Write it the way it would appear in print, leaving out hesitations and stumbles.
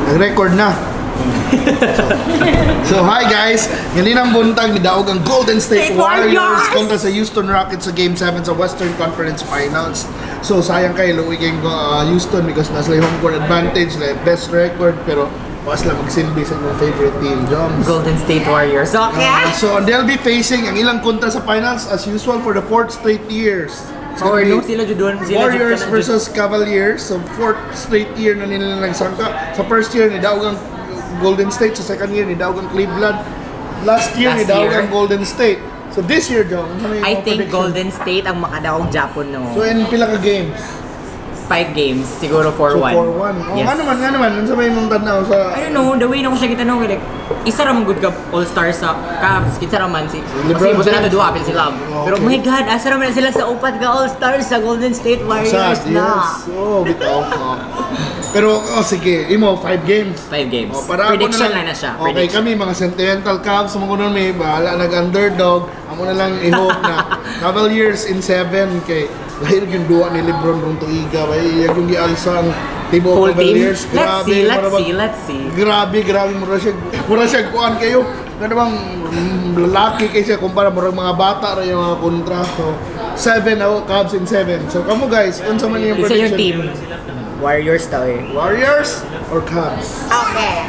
Nag-record na. So hi guys, ganinang buntag nidaog ang Golden State State Warriors Warriors! Kontra sa Houston Rockets sa Game 7 sa Western Conference Finals. So sayang kay luoy kay Houston because nasa home court advantage, like best record, pero wa sila magsilbi sa inyong favorite team, Joms. Golden State Warriors. Okay. So they'll be facing ang ilang kontra sa finals as usual for the fourth straight years. It's gonna Or be no, sila jud doon. Sila jud Warriors kanang jud. Versus Cavaliers. So fourth straight year na nila nagsangka. Sa first year ni daog ang Golden State, sa second year ni daog ang Cleveland. Last year Last ni daog year. Ang Golden State. So this year, Jong, ano yung I mga think prediction? Golden State ang makadaog japon, no. So in pila ka games? Five games, siguro 4-1. So 4-1. Oh, Yes. nga naman, unsa may imong tan-aw sa I don't know, the way na ko siya kita like, isa ra man good ka all-star sa Cavs, kinsa ra man si LeBron kasi buto na James. To duha apil si Love. Pero Okay. oh my God, asa ra man sila sa upat ka all-stars sa Golden State Warriors Sad, na. yes. Oh, bitaw. Oh. Pero oh, sige, imo 5 games. Five games. Oh, para ako Prediction lang na siya. Okay, Prediction. Kami mga sentimental Cavs, mga kuno may bahala nag-underdog. Amo na lang i-hope na Cavaliers in 7 kay lahir yung duwa ni LeBron rong tuiga bay iyang yung gialsa ang tibuok Full team. Cavaliers. Let's see, let's Mura bang- see, let's see. Grabe, grabe, mura siya kuan kayo. Ano bang lalaki kay siya kumpara murag mga bata ra yung mga kontra. So 7 ako, Cavs in 7. So kamo guys, unsa man yung Isa yung prediction? Team. Warriors daw eh. Warriors or Cavs? Okay.